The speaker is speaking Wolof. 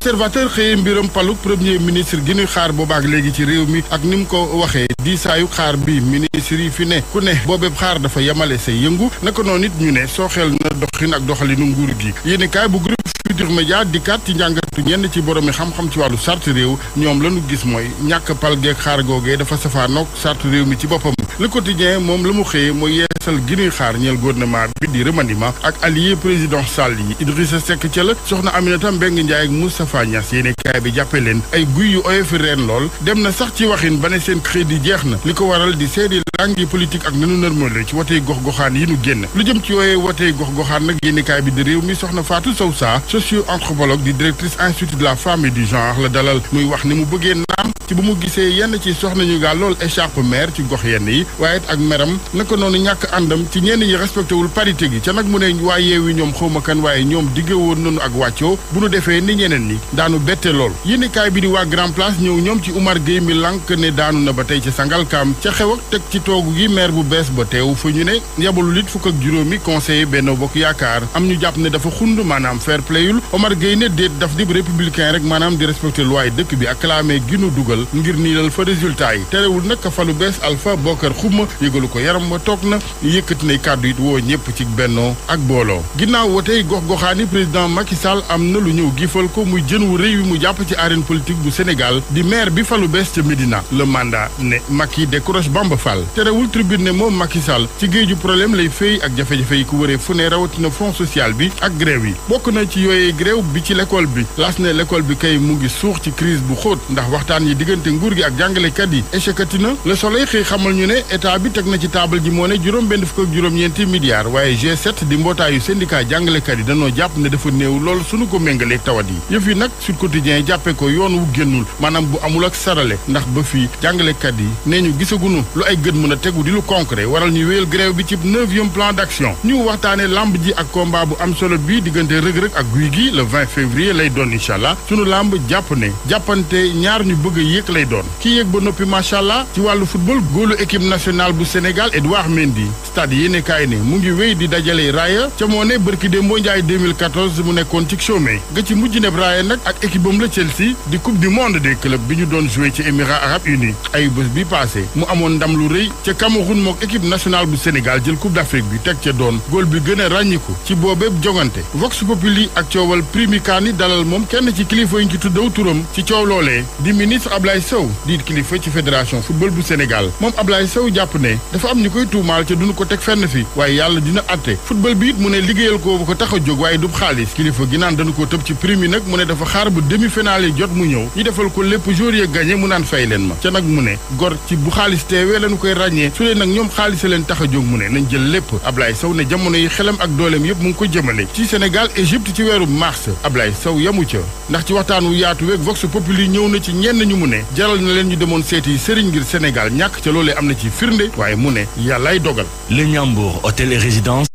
l'observateur xëyee mbiram paluk premier ministre gi ñuy xaar boobaak léegi ci réew mi ak ni mu ko waxee diisaayu xaar bi ministre yi fi ne ku ne boobeeb xaar dafa yemale say yëngu naka noonu it ñu ne sooxeel na doxin ak doxalinu nguur gi yéenekaay bu groupe Futurs Médias dikkaat ci njàngatu ñenn ci boromi xam-xam ci wàllu charte réew ñoom lañu gis mooy ñàkk pal geeg xaar googee dafa safaanoog charte réew mi ci boppam Le Quotidien moom la mu xëyee mooy yeesal gi ñuy xaar ñeel gouvernement bi di remaniement ak allié président Sall yi Idrissa Seck ca la soxna Aminata Mbengue Ndiaye ak Moustapha Niasse yéenekaay bi jàppe leen ay guy yu oyofi reen lool dem na sax ci waxin ba ne seen crédit jeex na li ko waral di seedi langue politique ak nanu nërmale ci wotey gox-goxaan yi nu génn lu jëm ci yooyee wotey gox-goxaan nag yéenekaay bi di réew mi soxna Fatou Sow Sa socio-anthropologue di directrice institut de la femme et du genre la dalal muy wax ni mu bëggee naam ci bu mu gisee yenn ci soxna ñu gaal lool écharpe maire ci gox yenn yi waaye ak meram naka noonu ñàkk àndam ci ñenn ñi respecté wul parité gi ca nag mu ne waa Yewwi ñoom xawma kan waaye ñoom digge woon nañu ak wàccoo bu nu defee ni ñeneen ñi daanu bette lool yéenekaay bi di waa Grand Place ñëw ñoom ci Oumar Gueye mi lànk ne daanu na ba tey ca Sangalkam ca xew ak teg ci toogu gi maire bu bees ba teew fa ñu ne yabalul it fukk ak juróomi conseiller Benno Bokk Yaakaar am ñu jàpp ne dafa xund maanaam fair playul Oumar Gueye ne déet daf di républicain rek maanaam di respecté loi dëkk bi ak clamé gi nu dugal ngir niilal fa résultat yi terewul nag ka falu bees Alpha Bokar Xuma yëgalu ko yaram ba toog na yëkkati nay kàddu it woo ñëpp ci bennoo ak booloo ginnaaw wotey gox-goxaani président Macky Sall am na lu ñëw gifal ko muy jën wu rëy wi mu jàpp ci arène politique bu Sénégal di maire bi falu bees ca Médina le mandat ne Macky décroche Bamba Fall terewul tribune ne moom Macky Sall ci géeju problème lay féey ak jafe-jafe yi ku wëree fu ne rawatina front social bi ak grève yi bokk na ci yooyee grève bi ci l'école bi las ne l'école bi kay mu ngi suux ci crise bu xóot ndax waxtaan yi diggante nguur gi ak jàngalekat yi échecati na le soleil xëy xamal ñu ne état bi teg na ci taabal ji moo ne juróom-benn fukk ak juróom-ñeenti milliards waaye G7 di mbootaayu syndicat jàngalekat yi dañoo jàpp ne dafa néew lool suñu ko méngaleeg tawat yi yëf yi nag Sud Quotidien jàppee ko yoon wu génnul maanaam bu amul ak sarale ndax ba fii jàngalekat yi nee ñu gisagunu lu ay gët mën a tegu di lu concret waral ñu wéyal grève bi ci 9e plan d'action ñu waxtaane lamb ji ak combat bu am solo bii diggante rëg-rëg ak guy gi le 20 février lay doon incha allah sunu lamb jàpp ne jàppante ñaar ñu bëgg a yéeg lay doon kii yéeg ba noppi macha allah ci wàllu football góolu équipe nationale bu Sénégal Edouard Mendy stade yéene kaay ne mu ngi wéy di dajale raaya ca moo ne bërki de mboo njaay 2014 mu nekkoon ci chômé ga ci mujj neb raaya nag ak équipe bam la Chelsea di coupe du monde des clubs bi ñu doon joué ci Émirats arabes unis ay bés bi passé mu amoon ndam lu rëy ca Cameroun mook équipe nationale bu Sénégal jël coupe d'Afrique bi teg ca doon góol bi gën a ràññiku ci boobépp jogante Vox Populi ak coowal Primi Kani dalal moom kenn ci kilifa yi ñu ci tuddaw turam ci coow loolee di ministre Ablaye Sow di kilifa ci fédération football bu Sénégal moom Ablaye Sow jàpp ne dafa am ñu koy tuumaal ca duñu ko teg fenn fi waaye yàlla dina atte football bi it mu ne liggéeyal ko bu ko tax a jóg waaye dub xaalis kilifa gi naan dañu ko tëb ci prime yi nag mu ne dafa xaar bu demi-finale yi jot mu ñëw ñu defal ko lépp jour yi gagné mu naan fay leen ma ca nag mu ne gor ci bu xaalis teewee lañu koy ràññee su dee nag ñoom xaalis leen tax a jóg mu ne nañ jël lépp Ablaye Sow ne jamono yi xelam ak dooleem yëpp mu ngi ko jëmale ci Sénégal Égypte ci weeru mars Ablaye Sow yamu ca ndax ci waxtaan wu yaatu weeg Vox Populi ñëw na ci ñenn ñu mu ne jaral na leen ñu demoon seeti sëriñ ngir Sénégal ñàkk ca loolee am na ci firnde waaye mu ne yàllaay dogal. Le Ñambour hôtel et résidence